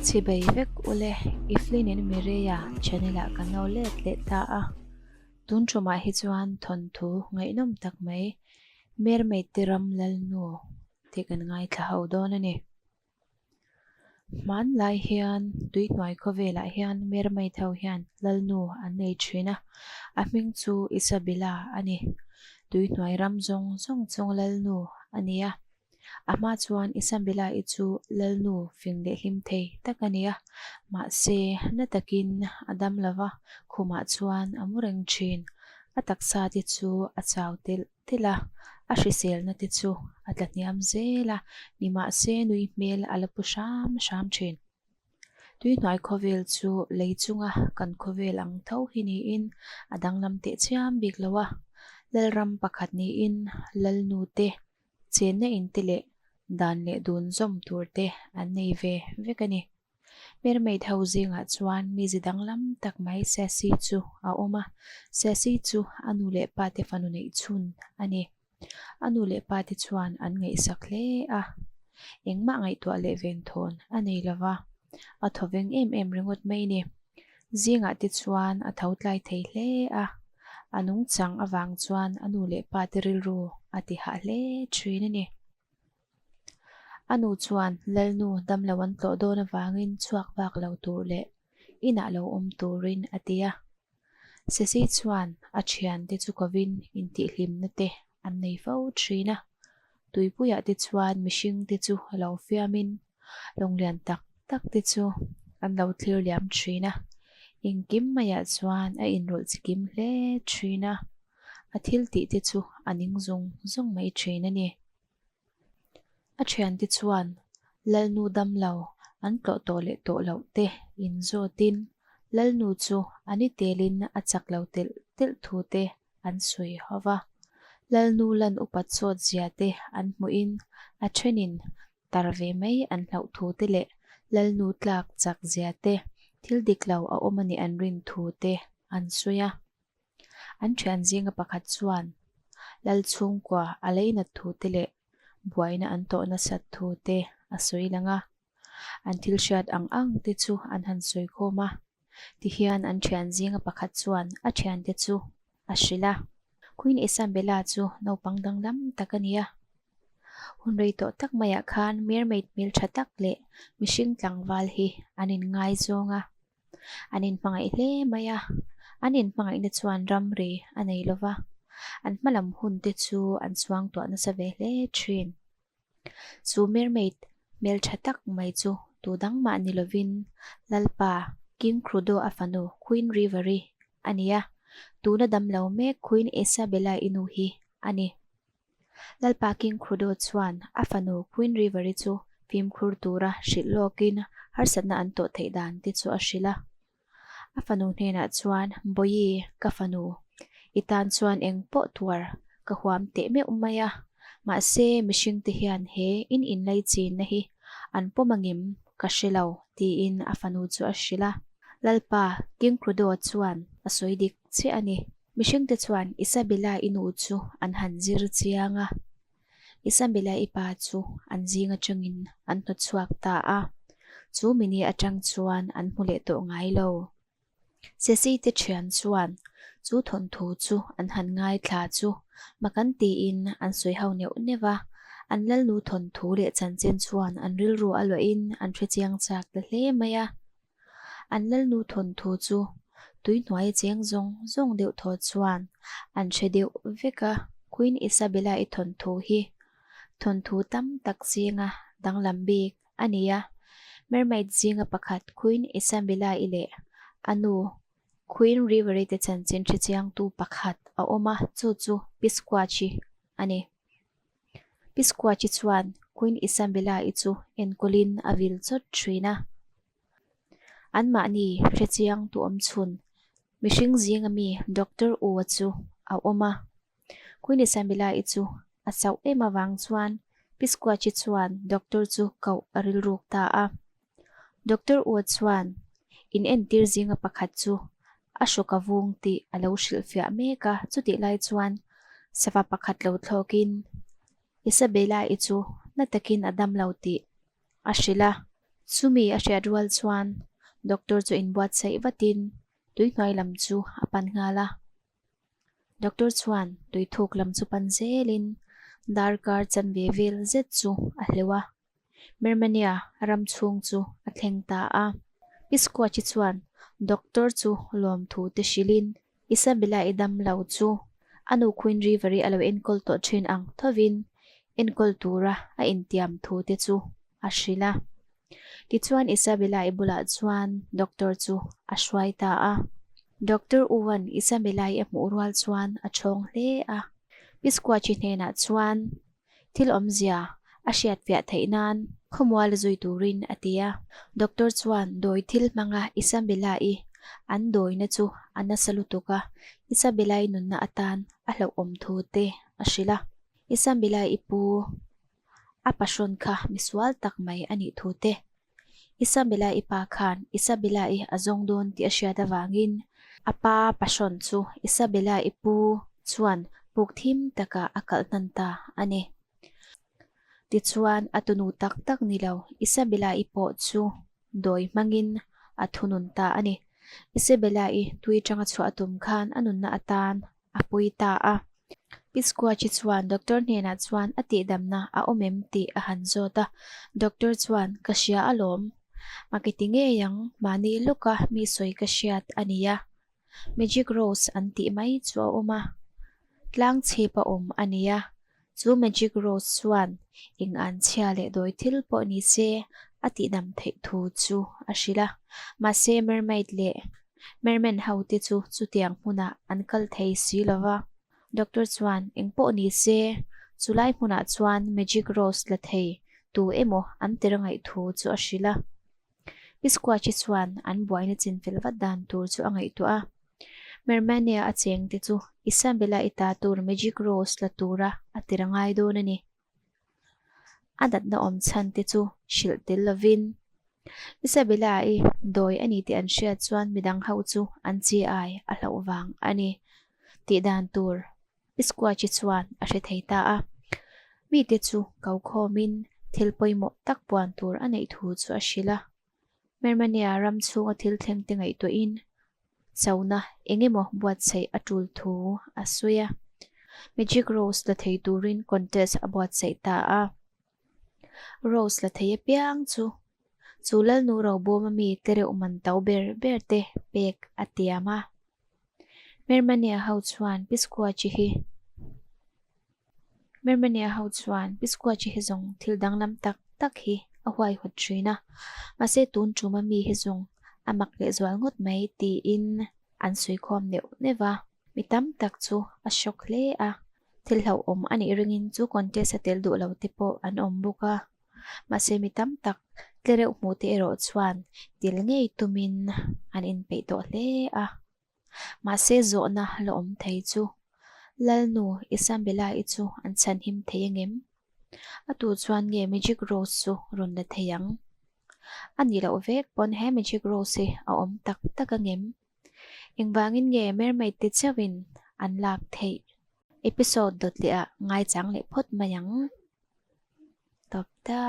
Chhibei vek ule Iflin in Mireia channel ah kan lo let leh ta a, tun tumah hi chuan thawnthu ngaihnawm tak mai Mermaid te ram lalnu tih kan ngaithla ho dawn a ni. Hmanlai hian tuihnuai khawvelah hian Mermaid ho hian lalnu an nei thin a, a hming chu Isabella a ni. Tuihnuai ram zawng zawng chung lalnu a ni a, a hma chuan Isabella-i chu lalnu fing leh hlim thei tak a ni a, mahse na takin a dam lo va, khumah chuan a mu reng thin. A taksa te chu a chau telh telh a, a hriselna te chu a tla hniam zel a, nimahse nui hmel a la pu hram hram thin. Tuihnuai khawvel chu lei chunga kan khawvel ang tho hi niin a danglam teh chiam bik lo a, Lalram pakhat niin Lalnu te, chenna in te leh dan leh dun zawm tur te an nei ve vek a ni. Mermaid ho zingah chuan mizi danglam tak mai Sassy chu a awm a, Sassy chu a nu leh pa te fanu neih chhun a ni. A nu leh pa te chuan an ngaihsak hle a, engmah ngaihtuah leh venthawn a nei lo va, a thawveng em em ringawt mai ni. Zingah te chuan a tho tlai thei hle a, a nungchang avang chuan a nu leh pa te rilru a ti hah hle thin a ni. A nu chuan Lalnu damlo an tlawh dawn avangin chhuak vak lo tur leh inah lo awm turin a ti a. Sesi chuan a thiante chu kovin intihhlimna te an nei fo thin a. Tuipuiah te chuan mihring te chu lo fiamin lawnglian tak tak te chu an lo thlir liam thin a. Engkim maiah chuan a inrawlh chikim hle thin a, a thil tih te chu a ning zung zung mai thin a ni. A thiante chuan Lalnu damlo an tlawh tawh leh tawh loh te inzawtin Lalnu chu a ni telin a chak lo telh telh thu te an sawi ho va. Lalnu lan upat sawt zia te an hmuhin a thenin tar ve mai an hlauh thu te leh Lalnu tlak chak zia te thil dik lo a awm a nih an rin thu te an sawi a. An thian zinga pakhat chuan Lal chhungkua a leinat thu te leh buaina an tawh nasat thu te a sawi lang a. An thil hriat ang ang te chu an han sawi khawm a. Tihian an thian zinga pakhat chuan a thiante chu a hrilh a. Queen Isabella chu naupang danglam tak a ni a. Hun rei tawh tak maiah khan mermaid hmeltha tak leh mihring tlangval hi an inngaizawng a. An inhmangaih hle mai a, an inhmangaihna chuan ramri a nei lo va, an hmalam hun te chu an chhuangtuah nasa ve hle thin. Chu mermaid hmeltha tak mai chu tu dang mah ni lovin Lalpa King Crudo a fanu Queen River-i a ni a, tuna damlo mek Queen Isabella-i nu hi a ni. Lalpa King Krudo chuan a fanu Queen River-i chu fimkhur tura hrilh lawkin harsatna an tawh theih dan te chu a hrilh a. A fanu hnenah chuan, Bawihi, ka fanu, i tan chuan eng pawh tuar ka huam teh meuh mai a, mahse mihringte hian he in inlaichinna hi an pawm angem ka hre lo, tiin a fanu chu a hrilh a. Lalpa King Krudo chuan a sawi dik chiah a ni. Mihringte chuan Isabella-i nu chu an han zir chiang a, Isabella-i pa chu an zing atangin an hnawt chhuak ta a, chu mini atang chuan an hmu leh tawh ngai lo. Sesi te thian chuan chu thawnthu chu an han ngaithla chu mak an tiin an sawi ho neuh neuh a, an lalnu thawnthu leh chanchin chuan an rilru a luahin an hrechiang chak ta hle mai a. An lalnu thawnthu chu tuihnuai cheng zawng zawng deuh thaw chuan an hre deuh vek a. Queen Isabella-i thawnthu hi thawnthu tam tak zinga danglam bik a ni a. Mermaid zinga pakhat Queen Isabella-i leh a nu Queen River-i te chanchin hrechiangtu pakhat a awm a, chu chu Pisquatch-i a ni. Pisquatch-i chuan Queen Isabella-i chu enkawlin a vil chawt thin a. Anmahni hrechiang tu awm chhun mihring zinga mi Doctor U-a chu a awm a. Queen Isabella-i chu a chauh em avang chuan Pisquatch-i chuan Doctor chu koh a rilruk ta a. Doctor U-a chuan in entir zinga pakhat chu a hrawk a vung tih a lo hrilhfiah mek a, chutih lai chuan sava pakhat lo thlawkin Isabella-i chu na takin a dam lo tih a hrilh a. Chumi a hriat rual chuan doctor chu inbuatsaih vatin tuihnuai lam chu a pan nghal a. Doctor chuan tuithuk lam chu pan zelin darkar chanve vel zet chu a hleuh a. Mermania ram chhung chu a thleng ta a. Pi Squatch-i chuan doctor chu lawmthu te hrilhin Isabella-i dam lo chu a nu Queen River-i a lo enkawl tawh thin ang thovin enkawl tura a intiam thu te chu a hrilh a. Tichuan Isabella-i bulah chuan doctor chu a hruai ta a. Doctor Uan Isabella-i a hmuh rual chuan a chhawng hle a. Pi Squatch-i hnenah chuan Thil awmzia a hriatfiah theih nan khawmual zui turin a ti a. Doctor chuan dawi thil hmanga Isabella-i an dawina chu a nasa lutuk a, Isabella-i nunna atan a hlauhawm thu te a hrilh a. Isabella-i pu a pahrawn kha misual tak mai a nih thu te, Isabella-i pa khan Isabella-i a zawng dawn tih a hriat avangin a pa pahrawn chu Isabella-i pu chuan puk thim takah a kalh hnan ta a ni. Tichuan a tunu tak tak ni lo Isabella-i pawh chu dawi hmangin a thunun ta a ni. Isabella-i tui tanga chhuah tum khan a nunna atan a pui ta a. Pi Squatch-i chuan doctor hnenah chuan a tihdamna a awm em tih a han zawt a, doctor chuan ka hria alawm, maki ti ngei ang, mahni lawka mi sawi ka hriat a nia. Magic Rose an tih mai chu a awm a, tlang chhip a awm a nia, chu Magic Rose chuan eng an chhia leh dawi thil pawh ni se a tihdam theih thu chu a hrilh a, mahse mermaid leh Merman ho te chu chutiang hmunah an kal thei si lo va, doctor chuan eng pawh ni se, chulai hmunah chuan Magic Rose la thei tu emaw an tir ngaih thu chu a hrilh a. Pi Squatch-i chuan an buaina chinfel vat dan tur chu a ngaihtuah a. Mermania a cheng te chu Isabella-i ta tur Magic Rose la tura a tir a ngai dawn a ni. A natna awm chhan te chu hrilh tel lovin Isabella-i dawi a ni tih an hriat chuan midang ho chu an chi ai a hlauh vang a ni tih dan tur Squatch-i chuan a hre thei ta a. Mite chu ko khawmin thil pawimawh tak puan tur a neih thu chu a hrilh a. Mermania ram chhunga thil thleng te ngaihtuahin chona eng emaw buatsaih a tul thu a sawi a. Magic Rose la thei turin contest a buatsaih ta a. Rose la thei apiang chu chu Lalnu Robawma mi te reuh man to ber ber te pek a tiam a. Mermania ho chuan Piskuachi hi Mermania ho chuan Piskuachi hi zawng thil danglam tak tak hi a huaihawt thin a, mahse tun tuma mi hi zawng a mak lehzual ngawt mai tiin an sawikhawm neuh neuh a. Mi tam tak chu a shock hle a, thil hlauhawm a nih ringin chu contest a tel duh lo te pawh an awm bawk a. Mahse mi tam tak tlereuh hmuh te erawh chuan tel ngei tumin an inpeih tawh hle a. Mahse zawhna la awm thei chu Lalnu Isabella-i chu an chhanhim thei angem? A tu chuan nge Magic Rose chu rawn la thei ang? A nih loh vek pawn he Magic Rose hi a awm tak tak angem? Engvangin nge mermaid te chauhin an lak theih? Episode dawt leh ah ngaichang leh phawt mai ang. Tawp ta.